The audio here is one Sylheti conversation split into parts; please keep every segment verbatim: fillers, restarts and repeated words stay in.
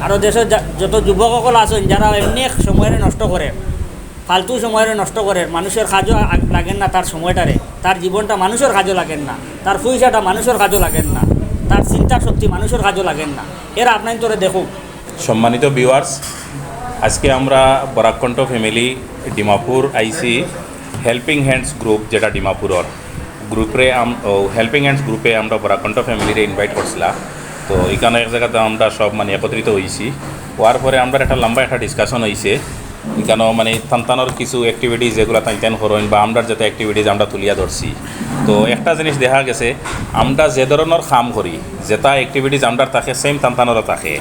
আরও দেশর যা-, যত যুবক অকল আছইন, যারা এমনে সময়রে নষ্ট করের, ফালতু সময়রে নষ্ট করের, মানুষর কাজো আগ-, লাগের না তার সময়টারে, তার জীবনটা মানুষর কাজো লাগের না, তার পয়সাটা মানুষর কাজো লাগের না, তার চিন্তা শক্তি মানুষর কাজো লাগের না, এরা আপনাইনতরে দেখুক। সম্মানিত ভিউয়ার্স, আজকে আমরা বরাক কণ্ঠ ফ্যামিলি ডিমাপুর আইছি, হেল্পিং হ্যান্ডস গ্রুপ যেটা ডিমাপুরর, গ্রুপরে আম-, ও, হেল্পিং হ্যান্ডস গ্রুপে আমরা বরাক কণ্ঠ ফ্যামিলিরে ইনভাইট করছিলা। তো ইখানো এক জাগাত আমরা সব মানে একত্রিত অইছি। অওয়ার পরে আমরার একটা লম্বা একটা ডিসকাশন অইছে। ইখানো মানে তান তানর কিছু অ্যাক্টিভিটিস যেগুলা তাইন তাইন করইন বা আমরার যেটা অ্যাক্টিভিটিস আমরা তুলিয়া ধরছি। তো একটা জিনিস দেখা গেছে, আমরা যে ধরনর কাম করি, যেটা অ্যাক্টিভিটিস আমরার থাকে, সেম তান তানরও থাকে।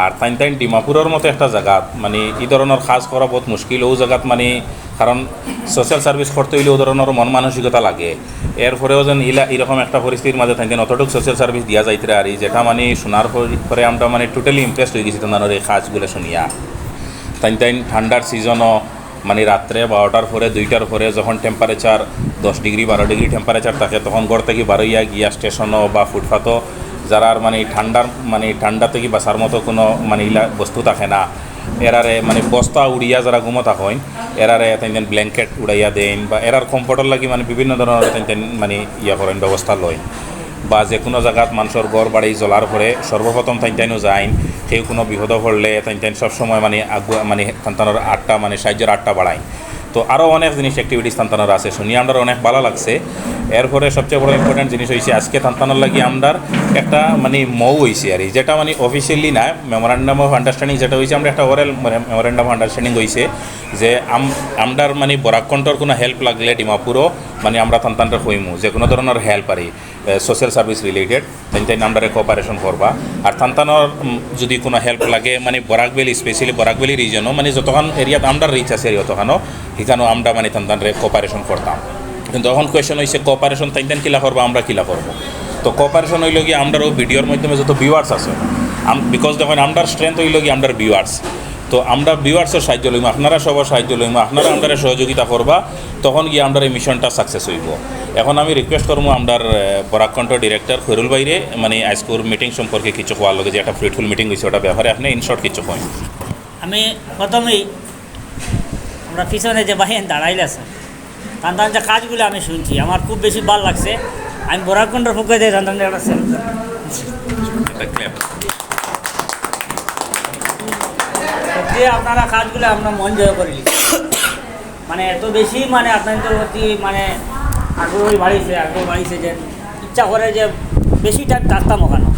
আর তাইন তাইন ডিমাপুরর মতো একটা জাগাত মানে ই ধরনর কাজ করা বহুত মুশকিল। অউ জাগাত মানে কারণ সোশ্যাল সার্ভিস করতে অইলে অউ ধরনর মন মানসিকতা লাগে। এরপরেও যেন ইলা, ইরকম একটা পরিস্থিতির মাঝে তাইন তাইন অতটুক সোশ্যাল সার্ভিস দিয়া যাইতরা আর যেটা মানে শোনার পর-, পরে আমরা মানে টোটালি ইমপ্রেসড অইগেছি তান তানর এই কাজগুলা শুনিয়া। তাইন তাইন ঠান্ডার সিজনও মানে রাত্রে বারোটার পরে, দুইটার পরে যখন টেম্পারেচার দশ ডিগ্রি, বারো ডিগ্রি টেম্পারেচার থাকে, তখন ঘর থাকি বারইয়া গিয়া স্টেশনও বা ফুটপাতও যারার মানে ঠান্ডার, মানে ঠান্ডা থাকি বাঁচার মতো কোনো মানে ইলা বস্তু থাকে না, এরারে মানে বস্তা উড়িয়া যারা ঘুমো থাকইন, এরারে তাইন তাইন ব্ল্যাঙ্কেট উড়াইয়া দেইন বা এরার কমফোর্টর লাগি মানে বিভিন্ন ধরনর তাইন তাইন মানে ইয়া করইন, ব্যবস্থা লইন। বা যে কোনো জাগাত মানষর ঘর বাড়ি জ্বলার পরে সর্বপ্রথম তাইন তাইনও যাইন, কেউ কোনো বিপদো পড়লে তাইন তাইন সবসময় মানে আগুয়া-, মানে তান তানর আটটা মানে সাহায্যর আটটা বাড়াইন। তো আরও অনেক জিনিস অ্যাক্টিভিটিস তান তানর আছে, শুনিয়া আমরার অনেক ভালা লাগছে। এরপরে সবচেয়ে বড় ইম্পর্টেন্ট জিনিস অইছে আজকে তান তানর লাগি আমরার একটা মানে মৌ অইছে আর কি, যেটা মানে অফিসিয়ালি না, মেমোরান্ডাম অফ আন্ডারস্ট্যান্ডিং যেটা অইছে, আমরা একটা ওরাল মেমোরান্ডাম অফ আন্ডারস্ট্যান্ডিং অইছে যে আম-, আমরার মানে বরাক কণ্ঠর কোনো হেল্প লাগলে ডিমাপুরও মানে আমরা তান তানরে কইমু, যে কোনো ধরনর হেল্প আর কি, সোশ্যাল সার্ভিস রিলেটেড, তাইন তাইন আমরারে কোঅপারেশন করবা। আর তান তানর, উম, যদি কোনো হেল্প লাগে মানে বরাক ভ্যালি, স্পেশালি বরাক ভ্যালি রিজনও মানে যতখান এরিয়াত আমরার রিচ আছে আর অতখানও, হিখানও আমরা মানে তান তানরে কোঅপারেশন করতাম। কিন্তু এখন কোয়েশ্চন অইছে কোঅপারেশন তাইন তাইন কিলা করবা, আমরা কিলা করবো? তো কোঅপারেশন অইলো গিয়া আমরারও ভিডিওর মাধ্যমে যত ভিউয়ার্স আছে, আম-, বিকজ দেখইন আমরার স্ট্রেংথ অইলো গিয়া আমরার ভিউয়ার্স। তো আমরা ভিউয়ার্সর সাহায্য লইমু, আপনারা সবার সাহায্য লইমু, আপনারা আমরারে সহযোগিতা করবা, তখন গিয়া আমরার এই মিশনটা সাকসেস অইবো। এখন আমি রিকোয়েস্ট করমু আমরার, আহ, বরাক কণ্ঠ ডিরেক্টর খৈরুল ভাইরে, মানে আইজকুর মিটিং সম্পর্কে কিছু কওয়ার লাগি, যে একটা ফ্রুটফুল মিটিং অইছে, ওটা ব্যাপারে আপনি ইন শর্ট কিছু কইন। আমি প্রথমেই আমরা পিছনে যে ভাইয়াইন দাঁড়াইল আছে, তান তান যে কাজগুলো আমি শুনছি, আমার খুব বেশি ভালা লাগছে। আমি বরাক কণ্ঠর পক্ষে দিয়ে তান তান একটা সেলুট জানাই। একটা ক্ল্যাপ। সত্যি আপনারা কাজগুলো আমরা মন জয় করিলিছি। মানে এত বেশি মানে আপনাইনতর প্রতি মানে আগ্রহ বাড়িছে, আগ্রহ বাড়িছে যে ইচ্ছা করে যে বেশি টাইম থাকতাম ওখানো,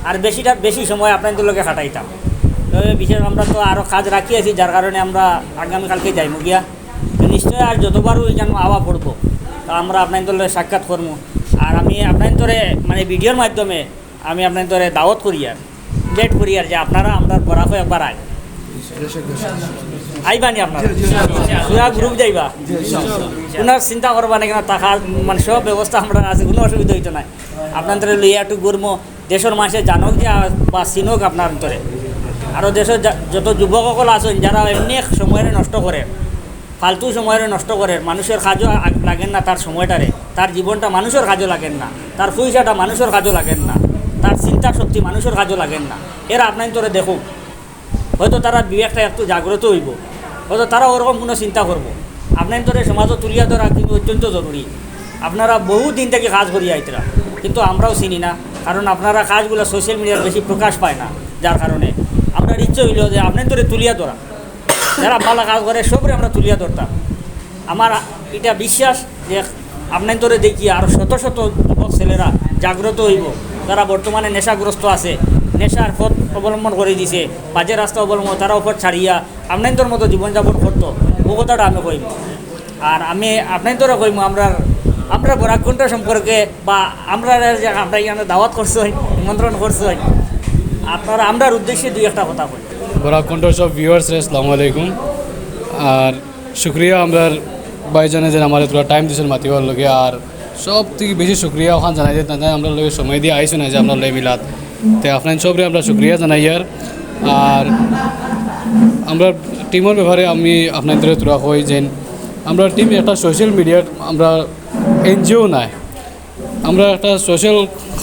আর বেশি টাইম, বেশি সময় আপনাইনতর লগে কাটাইতাম। তো এই বিশেষ আমরা তো আরও কাজ রাখি আছি, যার কারণে আমরা আগামীকালকে যাইমু গিয়া। তো নিশ্চয় আর যতবারও ওই যেন আওয়া পড়বো, তো আমরা আপনাইনতর লগে সাক্ষাৎ করমু। আর আমি আপনাইনতরে মানে ভিডিওর মাধ্যমে আমি আপনাইনতরে দাওয়াত করিয়ার, ইনভাইট করিয়ার যে আপনারা আমরার বরাকো একবার আইন। আইবা নি আপনারা? পুরা গ্রুপ যাইবা? কোনো চিন্তা করবা না, কেন থাকার মানে সব ব্যবস্থা আমরার আছে, কোনো অসুবিধা অইতো নায়। আপনাইনতরে লইয়া একটু ঘুরমু, দেশর মানষে জানউক যে, আ, বা চিনউক আপনাইনতরে। আরও দেশর যা-, যত যুবক অকল আছইন, যারা এমনে সময়রে নষ্ট করের, ফালতু সময়রে নষ্ট করের, মানুষর কাজো আগ-, লাগের না তার সময়টারে, তার জীবনটা মানুষর কাজো লাগের না, তার পয়সাটা মানুষর কাজো লাগের না, তার চিন্তা শক্তি মানুষর কাজো লাগের না, এরা আপনাইনতরে দেখউক। হয়তো তারার বিবেকটা একটু জাগ্রত অইবো, হয়তো তারা ওরকম কোনো চিন্তা করবো। আপনাইনতরে সমাজো তুলিয়া ধরা কিন্তু অত্যন্ত জরুরি। আপনারা বহু দিন থাকি কাজ করিয়া আইতরা, কিন্তু আমরাও চিনি না, কারণ আপনারা কাজগুলা সোশ্যাল মিডিয়াত বেশি প্রকাশ পায় না, যার কারণে আমরার ইচ্ছে অইলো যে আপনাইনতরে তুলিয়া ধরা, যারা ভালা কাজ করে সবরে আমরা তুলিয়া ধরতাম। আমার ইটা বিশ্বাস যে আপনাইনতরে দেখিয়া আরও শত শত যুবক ছেলেরা জাগ্রত অইবো, যারা বর্তমানে নেশাগ্রস্ত আছে, নেশার পথ অবলম্বন করি দিছে, বাজে রাস্তা অবলম্বন, তারা উপর ছাড়িয়া আপনাইনতর মতো জীবনযাপন করতো, ও কথাটা আমি কইমু। আর আমি আপনাইনতরে কইমু, আমরার, আমরার বরাক কণ্ঠ সম্পর্কে বা আমরারে যে আপনারা এখানো দাওয়াত করছইন, নিমন্ত্রণ করছইন, আপনারা আমরার উদ্দেশ্যে দুই একটা কথা কইন। বরাক কণ্ঠ সব ভিউয়ার্সরে আসসালামু আলাইকুম। আর শুক্রিয়া আমরার ভাইজানে যে আমারে থুড়া টাইম দিছইন মাতিবার লাগি। আর সব থাকি বেশি শুক্রিয়া অখান জানাই যে তানতাইন আমরার লগে সময় দিয়া আইছইন, আইজ আমরার লগে মিলাত। তে আপনাইন সবরে আমরা শুক্রিয়া জানাইয়ার। আর আমরার টিমর ব্যাপারে আমি আপনাইনতরে থুড়া কই যে আমরার টিম একটা সোশ্যাল মিডিয়ার আমরা এনজিও নায়, আমরা একটা সোশ্যাল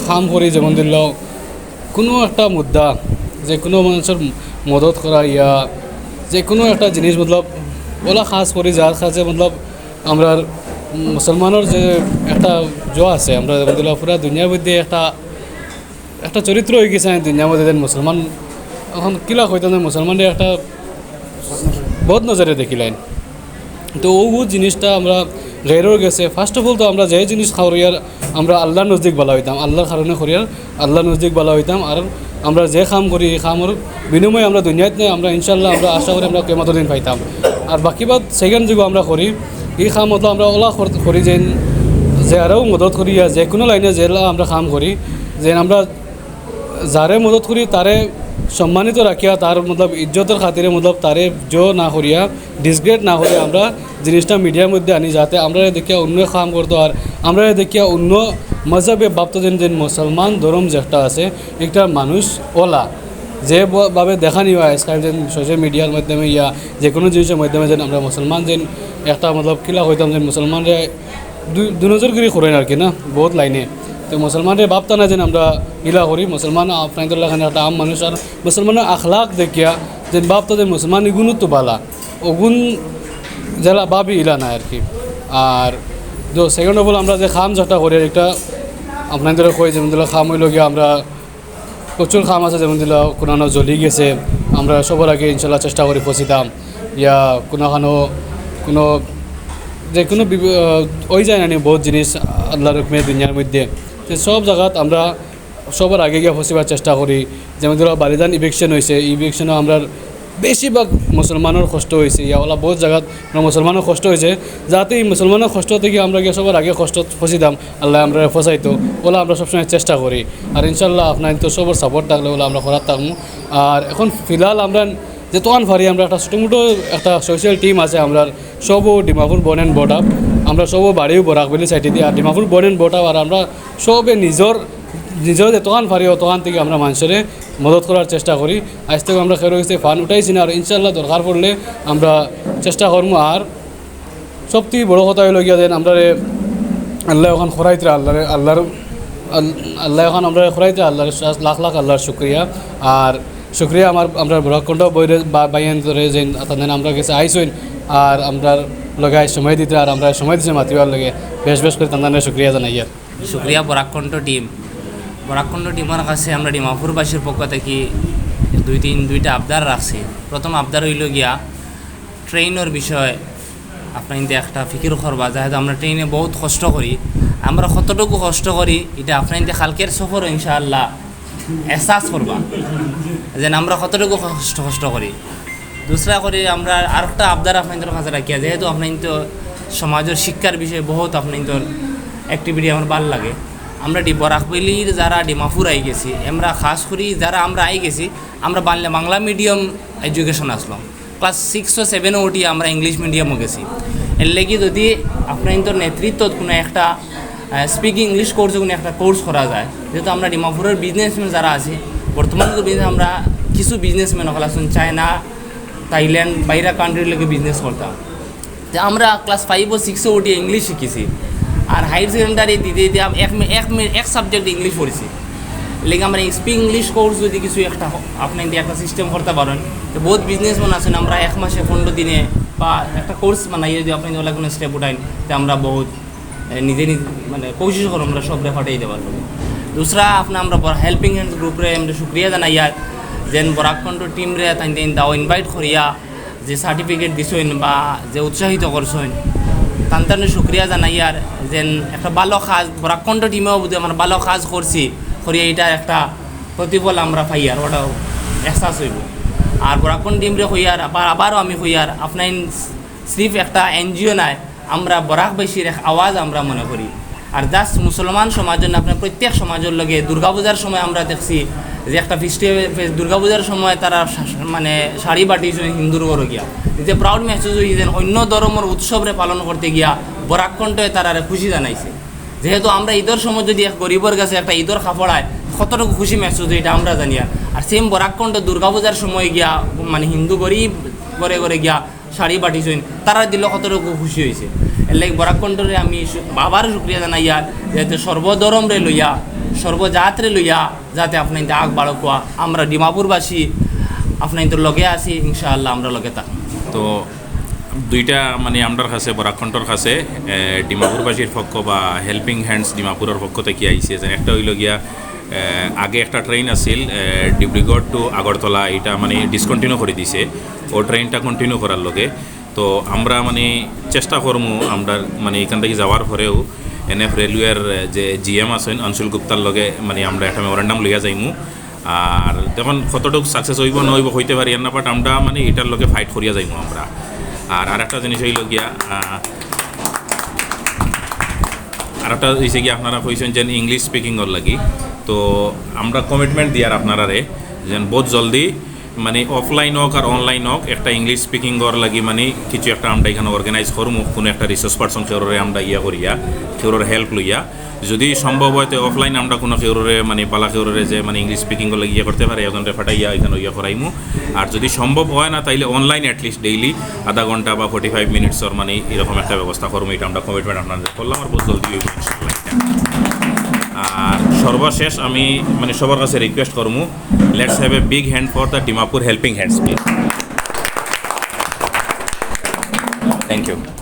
কাম করি। যেমন ধরল কোনো একটা মুদ্দা, যে কোনো মানুষর মদত করা ইয়া যে কোনো একটা জিনিস, মতলব, ওলা খাস করি যার কাছে, মতলব, আমরার মুসলমানর যে একটা জো আছে, আমরা যেমন দিলা পুরা দুনিয়ার মধ্যে একটা, একটা চরিত্র অই গেছে দুনিয়ার মধ্যে, যেন মুসলমান, অখন কিলা কইতাম, যে মুসলমানরে একটা বদ নজরে দেখিলাইন। তো ও, ও জিনিসটা আমরা গেরর গেছে, first of all তো আমরা যে জিনিস করিয়ার আমরা আল্লাহর নজদিক বালা অইতাম, আল্লাহর কারণে করিয়ার আল্লাহর নজদিক বালা অইতাম। আর আমরা যে কাম করি, এই কামর বিনিময়ে আমরা দুনিয়াত নাই, আমরা ইনশাআল্লাহ আমরা আশা করি আমরা কিয়ামতর দিন পাইতাম। আর বাকি বাদ second যুগ আমরা করি, এই কাম মতো আমরা ওলা কর-, করি যেন, যে আরও মদত করি, আর যে কোনো লাইনে যেলা আমরা কাম করি, যেন আমরা যারে মদত করি তারে সম্মানিত রাখিয়া, তার, মতলব, ইজ্জতর খাতিরে, মতলব, তারে জো না করিয়া, disgrace না করিয়া আমরা জিনিসটা মিডিয়ার মধ্যে আনি, যাতে আমরারে দেখিয়া অন্য কাম করতো, আর আমরারে দেখিয়া অন্য মজহবে ভাবতো, যেন, যেন মুসলমান ধর্ম যেটা আছে, একটা মানুষ ওলা যে ব-, ভাবে দেখানি হয় আজকাল, যেন সোশ্যাল মিডিয়ার মাধ্যমে ইয়া যে কোনো জিনিসের মাধ্যমে, যেন আমরা মুসলমান, যেন একটা, মতলব, কিলা কইতাম, যেন মুসলমানরে দু-, দুনজরগিরি করেন আর কি না, বহুত লাইনে। তো মুসলমানরে ভাবতা না যেন আমরা ইলা করি, মুসলমান আপনাদের লাখানে একটা আম মানুষ, আর মুসলমানর আখলাক দেখিয়া যেন ভাবতো যে মুসলমান ইগুণও তো বালা, ওগুণ যেলা ভাবি ইলা না আর কি। আর তো second of all আমরা যে কাম যেটা করি, একটা আপনাদের কই, যেমন দিলা কাম অইল গিয়া আমরা প্রচুর কাম আছে, যেমন দিলা কোনানো জ্বলি গেছে, আমরা সবার আগে ইনশাল্লাহ চেষ্টা করি পৌঁছিতাম, ইয়া কোনাখানো কোনো যে কোনো বিপ-, আহ, অই যায় না নি, বহুত জিনিস আল্লাহর হুকুমে দুনিয়ার মধ্যে। তো সব জায়গাত আমরা সবার আগে গিয়া পৌঁছিবার চেষ্টা করি। যেমন ধরো বালিদান ইভিকশন হয়েছে, ইভিকশনও আমরা বেশিরভাগ মুসলমানর কষ্ট হয়েছে, ইয়া ওলা বহুত জায়গাত আমরা মুসলমানর কষ্ট হয়েছে, যাতে এই মুসলমানর কষ্ট থেকে আমরা গিয়া সবার আগে কষ্ট পৌঁছিতাম, আল্লাহ আমরা পৌঁছাইতো, ওলা আমরা সবসময় চেষ্টা করি। আর ইনশাল্লাহ আপনার তো সবার সাপোর্ট থাকলে ওলা আমরা করার থাকবো। আর এখন ফিলহাল আমরা যেতখান পারি, আমরা একটা ছোটো মোটো একটা সোশ্যাল টিম আছে, আমরা সবও Dimapur born and brought up, আমরা সবও বাড়িও বরাকভ্যালি সাইডে দিই। আর Dimapur born and brought up, আর আমরা সবে নিজর, নিজর যেতখান পারি অতখান থেকে আমরা মানুষরে মদত করার চেষ্টা করি। আজ থেকে আমরা কেউ গেছে ফান্ড উঠাইছি না, আর ইনশাল্লাহ দরকার পড়লে আমরা চেষ্টা করবো। আর সবথেকে বড় কথা হইল গিয়া যেন আমরারে আল্লাহ ওখান খরাইতরা, আল্লাহরে, আল্লাহর, আল-, আল্লাহ ওখান আমরারে খরাইতরা, আল্লাহর লাখ লাখ আল্লাহর শুক্রিয়া। আর শুক্রিয়া আমার, আমরা বরাক কণ্ঠ বইরে বা-, বাইয়ান ধরে যেন তাদের আমরা গেছে আইসইন, আর আমরার লগে আইস সময় দিতে, আর আমরা সময় দিছে মাতিবার লগে বেশ বেশ করে তাদের শুক্রিয়া জানাই। আর শুক্রিয়া বরাক কণ্ঠ টিম। বরাক কণ্ঠ টিমর কাছে আমরা ডিমাপুরবাসীর পক্ষ থেকে দুই তিন, দুইটা আবদার রাখছি। প্রথম আবদার হইল গিয়া ট্রেনর বিষয়ে আপনাইনতে একটা ফিকির করবা, যেহেতু আমরা ট্রেনে বহুত কষ্ট করি, আমরা কতটুকু কষ্ট করি, এটা আপনাইনতে কালকের সফর ইনশাআল্লাহ এহসাস করবা, যেন আমরা কতটুকু কষ্ট, কষ্ট করি। দুসরা করি আমরা আরেকটা আবদার আপনাইনতর কাছে রাখিয়া, যেহেতু আপনাইনতর সমাজর শিক্ষার বিষয়ে বহুত আপনাইনতর অ্যাক্টিভিটি আমার ভালো লাগে। আমরা ডি-, বরাকভ্যালির যারা ডিমাপুর আই গেছি, আমরা খাস করি যারা আমরা আই গেছি, আমরা বাংলা, বাংলা মিডিয়াম এডুকেশন আসলাম। ক্লাস সিক্স ও সেভেনও উঠি আমরা ইংলিশ মিডিয়ামও গেছি। এর লাগি যদি আপনাইনতর নেতৃত্বত কোনো একটা, আহ, স্পিক ইংলিশ কোর্স, কোনো একটা কোর্স করা যায়, যেহেতু আমরা ডিমাপুরের বিজনেসম্যান যারা আছি, বর্তমানে তো বিজনেস আমরা কিছু বিজনেসম্যান অকল আছইন চায়না, থাইল্যান্ড, বাইরা কান্ট্রির লগে বিজনেস করতাম। যে আমরা ক্লাস ফাইভ ও সিক্সও উঠি ইংলিশ শিখেছি, আর হায়ার সেকেন্ডারি দিতে দিতে আম-, এক মি-, এক মি-, এক সাবজেক্ট ইংলিশ পড়ছি। লেগে আমরা স্পিক ইংলিশ কোর্স যদি কিছু একটা হ-, আপনাইনতে একটা সিস্টেম করতে পারেন, তো বহুত বিজনেসম্যান আছইন, আমরা এক মাসে পনেরো দিনে বা একটা কোর্স বানাইয়া যদি আপনাইনতে ওলা কোনো স্টেপ উঠাইন, তো আমরা বহুত, এ, নিজে নিজে মানে কোশিশ করো আমরা সবরে ফাটাই দেওয়ার লগে। দুসরা আপনার আমরা হেল্পিং হ্যান্ডস গ্রুপরে আমরা শুক্রিয়া জানাই, আর যেন বরাক কণ্ঠ টিমরে তাইন তাইন দাও ইনভাইট করিয়া যে সার্টিফিকেট দিছইন বা যে উৎসাহিত করছইন, তান তানরে শুক্রিয়া জানাই। আর যেন একটা ভালো কাজ, বরাক কণ্ঠ টিমেও বুঝে আমরা ভালো কাজ করছি, করিয়া এটা একটা প্রতিফল আমরা পাই, আর ওটাও এহসাস হইব। আর বরাক কণ্ঠ টিমরে কইয়ার আবার, আবারও আমি কইয়ার, আপনাইন সিরিফ একটা এনজিও নাই, আমরা বরাকবাসীর এক আওয়াজ আমরা মনে করি। আর জাস্ট মুসলমান সমাজর না, আপনার প্রত্যেক সমাজর লগে দুর্গাপূজার সময় আমরা দেখছি যে একটা ফেস্টিভ্যাল, দুর্গাপূজার সময় তারা শা-, মানে শাড়ি বাটিছইন হিন্দুর ঘরো গিয়া। যে প্রাউড মেসেজ হইছে যেন অন্য ধর্মর উৎসবরে পালন করতে গিয়া বরাক কণ্ঠে তারারে খুশি জানাইছে। যেহেতু আমরা ঈদর সময় যদি এক গরিবর গেছে একটা ঈদর কাপড় আয়, কতটুকু খুশি মেসেজ হয় এটা আমরা জানি। আর, আর সেম বরাক কণ্ঠ দুর্গাপূজার সময় গিয়া মানে হিন্দু গরিব ঘরে ঘরে গিয়া শাড়ি বাটিছইন, তারা দিল কতটুকু খুশি হইছে। এর লাগি বরাক কণ্ঠরে আমি শু-, বাবার শুক্রিয়া জানাই, আর যেহেতু সর্বধর্মরে লইয়া সর্বজাতরে লইয়া যাতে আপনাইনতে আগ বাড়কুয়া। আমরা ডিমাপুরবাসী আপনাইনতর লগে আছি, ইনশাআল্লাহ আমরা লগে থাক। তো দুইটা মানে আমরার কাছে, বরাক কণ্ঠর কাছে, এ, ডিমাপুরবাসীর পক্ষ বা হেল্পিং হ্যান্ডস ডিমাপুরর পক্ষ থাকি আইছে। যে একটা অইল গিয়া, এ, আগে একটা ট্রেন আছিল, এ, ডিব্রুগড় টু আগরতলা, এটা মানে ডিসকন্টিনিউ করি দিছে। ও ট্রেনটা কন্টিনিউ করার লগে তো আমরা মানে চেষ্টা করমু, আমরা মানে এখান থাকি যাওয়ার পরেও এনএফ রেলওয়ের যে জিএম আছেন অংশুল গুপ্তার লগে মানে আমরা একটা মেমোরেন্ডাম লইয়া যাইমু। আর দেখুন কতটুকু সাকসেস অইব না অইব কইতে পারি না, বাট আমরা মানে এটার লগে ফাইট করিয়া যাইমু আমরা। আর আরেকটা জিনিস অইল গিয়া, আহ, আরেকটা অইছে কি আপনারা কইছেন যে ইংলিশ স্পিকিংর লাগি, তো আমরা কমিটমেন্ট দিয়ার আপনারারে যেন বহুত জলদি মানে অফলাইন হোক আর অনলাইন হোক একটা ইংলিশ স্পিকিংর লাগি মানে কিছু একটা আমরা এখানো অর্গানাইজ করমু, কোনো একটা রিসোর্স পারসন কেউররে আমরা ইয়া করিয়া, কেউরর হেল্প লইয়া। যদি সম্ভব হয় তো অফলাইন আমরা কোনো কেউররে মানে বালা কেউররে যে মানে ইংলিশ স্পিকিংর লাগি ইয়া করতে পারে, একজনরে ফাটাইয়া এখানো ইয়া করাইমু। আর যদি সম্ভব হয় না তাইলে অনলাইন অ্যাটলিস্ট ডেইলি আধা ঘন্টা বা ফর্টি ফাইভ মিনিটসর মানে এরকম একটা ব্যবস্থা করমু, এটা আমরা কমিটমেন্ট আপনাদের করলাম। আর বহুত জলদি অইব ইনশাআল্লাহ এটা। আর সর্বশেষ আমি মানে সবার কাছে রিকোয়েস্ট করমু, let's have a big hand for the Dimapur helping hands, please. Thank you.